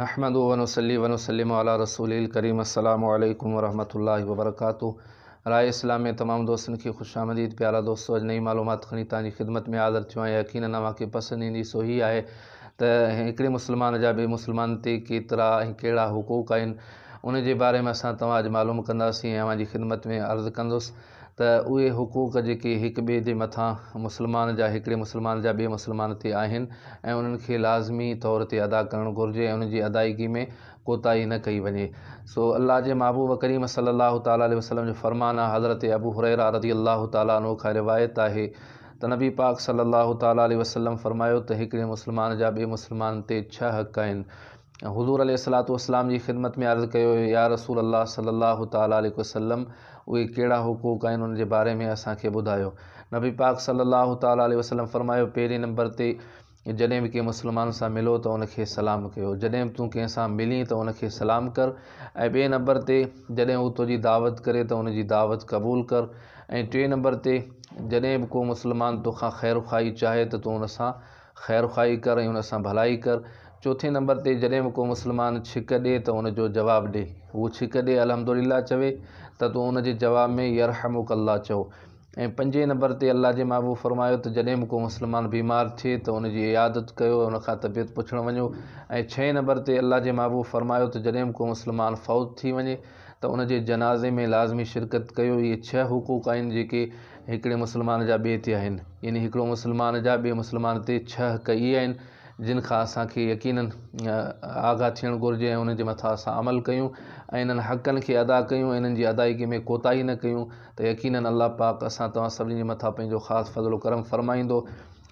نحمده ونصلي ونسلم علي رسوله الڪريم السلام عليڪم ورحمة الله وبرڪاته راء اسلام ۾ تمام دوستن کي خوش آمديد پيارا دوستو اڄ نئين معلومات کڻي توهان جي خدمت ۾ حاضر ٿيو آهيان يقينن اوهان کي پسند ايندي سو هي آهي ته هڪڙي مسلمان جا ٻئي مسلمان تي ڪيترا ۽ ڪهڙا حقوق آهن ان جي باري ۾ اسان توهان اڄ معلوم ڪنداسين ۽ اوهان جي خدمت ۾ عرض ڪندس ته اهي حقوق جيڪي هڪ ٻئي جي مٿان مسلمان جا هڪڙي مسلمان جا ٻئي مسلمان تي آهن ۽ انهن کي لازمي طور تي ادا ڪرڻ گهرجي ۽ انهن جي ادائيگي ۾ ڪوتاهي نه ڪئي وڃي سو الله جي محبوب ڪريم صلي الله تعالٰي عليه وسلم جو فرمان آهي حضرت ابو هريره رضي الله تعالٰي عنه کان روايت آهي ته نبي پاڪ صلي الله تعالٰي عليه وسلم فرمايو ته هڪڙي مسلمان جا ٻئي مسلمان تي ڇهه حق آهن حضور عليه الصلوة والسلام جي خدمت ۾ عرض ڪيو ويو، يا رسول الله صلي الله تعالٰي عليه وسلم اهي ڪهڙا حقوق آهن ان جي باري ۾ اسان کي ٻڌايو. نبي پاڪ صلي الله تعالٰي عليه وسلم فرمايو، پهرين نمبر تي جڏهن به ڪنهن مسلمان سان ملو ته ان کي سلام ڪيو، جڏهن به تون ڪنهن سان ملين ته ان کي سلام ڪر ۽ ٻئي نمبر تي جڏهن هو تنهنجي دعوت ڪري ته ان جي دعوت قبول ڪر ۽ ٽئين نمبر تي جڏهن به ڪو مسلمان توکان خيرخواهي چاهي ته تون ان سان خيرخواهي ڪر ۽ ان سان ڀلائي ڪر. چوٿين نمبر تي جڏهن به ڪو مسلمان ڇڪ ڏي ته ان جو جواب ڏي. هو ڇڪ ڏي الحمدلله چوي ته تون ان جي جواب ۾ يرحمک الله چئو. ۽ پنجين نمبر تي الله جي محبوب فرمايو ته جڏهن به ڪو مسلمان بيمار ٿئي ته ان جي عيادت ڪيو ۽ ان کان طبيعت پڇڻ وڃو. ۽ ڇهين نمبر تي الله جي محبوب فرمايو ته جڏهن به ڪو مسلمان فوت ٿي وڃي ته ان جي جنازي ۾ لازمي شرڪت ڪيو. اهي ڇهه حقوق آهن جيڪي هڪڙي مسلمان جا ٻئي تي آهن. يعني هڪڙو مسلمان جا ٻئي مسلمان تي ڇهه حق اهي آهن جن کان اسان کي يقيناً آگاهه ٿيڻ گهرجي ۽ انهن جي مٿان اسان عمل ڪيون ۽ انهن حقن کي ادا ڪيون ۽ انهن جي ادائيگي ۾ ڪوتاهي نه ڪيون ته يقيناً الله پاڪ اسان توهان سڀني جي مٿان پنهنجو خاص فضل و ڪرم فرمائيندو.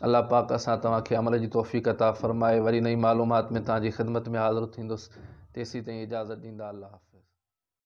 الله پاڪ اسان توهان کي عمل جي توفيق عطا فرمائي. وري نئين معلومات ۾ توهان جي خدمت ۾ حاضر ٿيندس. تيسين تائين اجازت ڏيندا. الله حافظ.